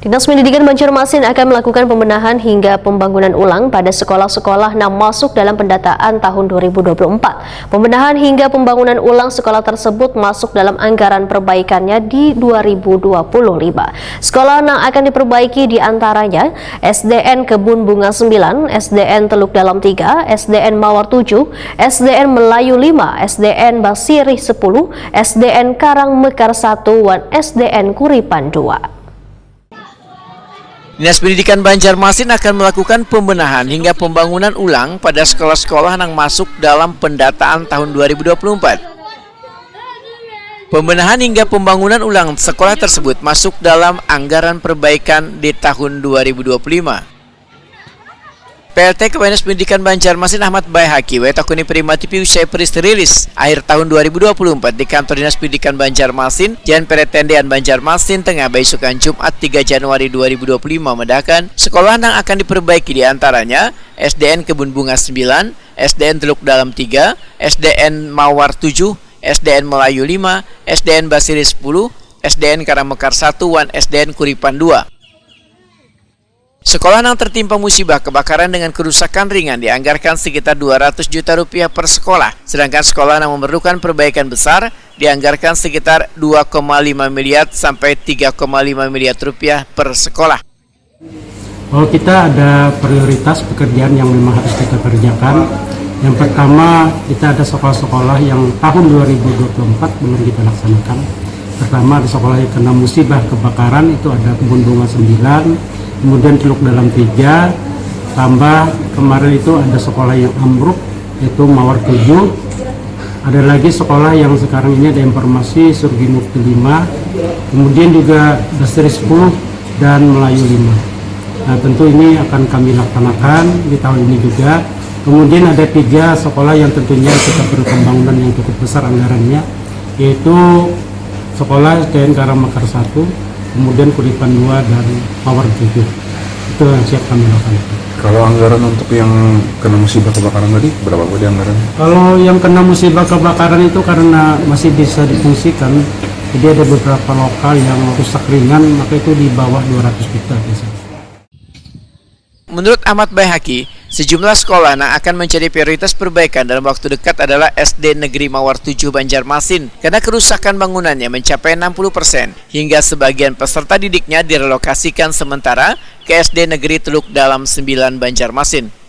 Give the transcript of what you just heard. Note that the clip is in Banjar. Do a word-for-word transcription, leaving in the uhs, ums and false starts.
Dinas Pendidikan Banjarmasin akan melakukan pembenahan hingga pembangunan ulang pada sekolah-sekolah yang masuk dalam pendataan tahun dua ribu dua puluh empat. Pembenahan hingga pembangunan ulang sekolah tersebut masuk dalam anggaran perbaikannya di dua ribu dua puluh lima. Sekolah yang akan diperbaiki di antaranya S D N Kebun Bunga sembilan, S D N Teluk Dalam tiga, S D N Mawar tujuh, S D N Melayu lima, S D N Basirih sepuluh, S D N Karang Mekar satu, wan S D N Kuripan dua. Dinas Pendidikan Banjarmasin akan melakukan pembenahan hingga pembangunan ulang pada sekolah-sekolah yang masuk dalam pendataan tahun dua ribu dua puluh empat. Pembenahan hingga pembangunan ulang sekolah tersebut masuk dalam anggaran perbaikan di tahun dua ribu dua puluh lima. P L T Kepala Dinas Pendidikan Banjarmasin Ahmad Baihaki, W T K U N I Prima T V usai press release akhir tahun dua ribu dua puluh empat di Kantor Dinas Pendidikan Banjarmasin, Jalan Peretendean Banjarmasin Tengah, baisukan Jumat tiga Januari dua ribu dua puluh lima, madahkan sekolah yang akan diperbaiki di antaranya S D N Kebun Bunga sembilan, S D N Teluk Dalam tiga, S D N Mawar tujuh, S D N Melayu lima, S D N Basirih sepuluh, S D N Karang Mekar satu, wan S D N Kuripan dua. Sekolah yang tertimpa musibah kebakaran dengan kerusakan ringan dianggarkan sekitar dua ratus juta rupiah per sekolah, sedangkan sekolah yang memerlukan perbaikan besar dianggarkan sekitar dua koma lima miliar sampai tiga koma lima miliar rupiah per sekolah. Bahwa kita ada prioritas pekerjaan yang memang harus kita kerjakan. Yang pertama, kita ada sekolah-sekolah yang tahun dua ribu dua puluh empat belum kita laksanakan. Pertama, ada sekolah yang kena musibah kebakaran, itu ada Kebun Bunga sembilan, kemudian Teluk Dalam tiga, tambah kemarin itu ada sekolah yang ambruk, yaitu Mawar tujuh. Ada lagi sekolah yang sekarang ini ada informasi, Surgi Mukti lima, kemudian juga Basirih sepuluh dan Melayu lima. Nah, tentu ini akan kami laksanakan di tahun ini juga. Kemudian ada tiga sekolah yang tentunya kita perlu pembangunan yang cukup besar anggarannya, yaitu sekolah S D N Karang Mekar satu, kemudian Kuripan dua, dan Mawar tujuh. Itu yang siap kami laksanakan. Kalau anggaran untuk yang kena musibah kebakaran tadi, berapa Bu di anggaran? Kalau yang kena musibah kebakaran itu karena masih bisa difungsikan, jadi ada beberapa lokal yang rusak ringan, maka itu di bawah dua ratus juta biasanya. Menurut Ahmad Baihaki, sejumlah sekolah yang akan menjadi prioritas perbaikan dalam waktu dekat adalah S D Negeri Mawar tujuh Banjarmasin, karena kerusakan bangunannya mencapai enam puluh persen, hingga sebagian peserta didiknya direlokasikan sementara ke S D Negeri Teluk Dalam sembilan Banjarmasin.